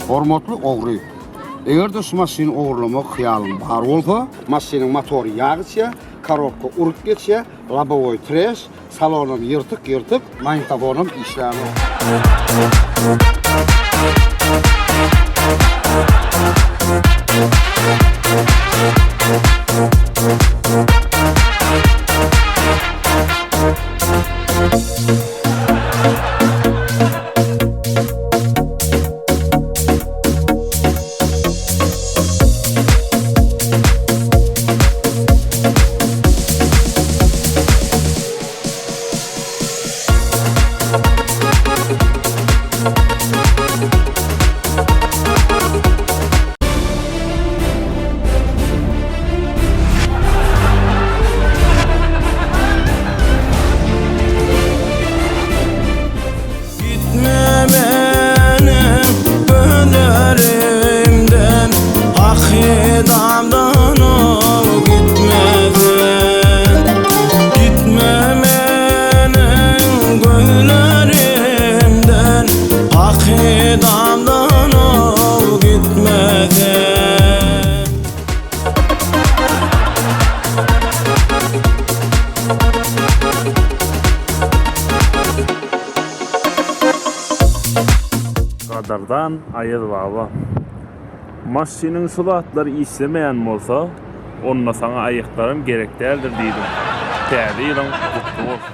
Hormatly ogry, eger-de şu maşyny ogurlamak hyýalyň bar bolsa, maşynyň motory ýag içýär, korobka urup geçýär, lobowoý treş, salonam ýyrtyk-ýyrtyk, magnitofonam işlänok. Gitme meniň gözlerimden Hakydamdan ol gitme sen Gitme meniň gözlerimden Hakydamdan ol gitme sen. Gadyrdan Aýaz baba. Maşynyň şu zatlar işlemeýän bolsa, onda saňa aýaklaram gerek däldir diýdim. Täze ýylyň gutly bolsun.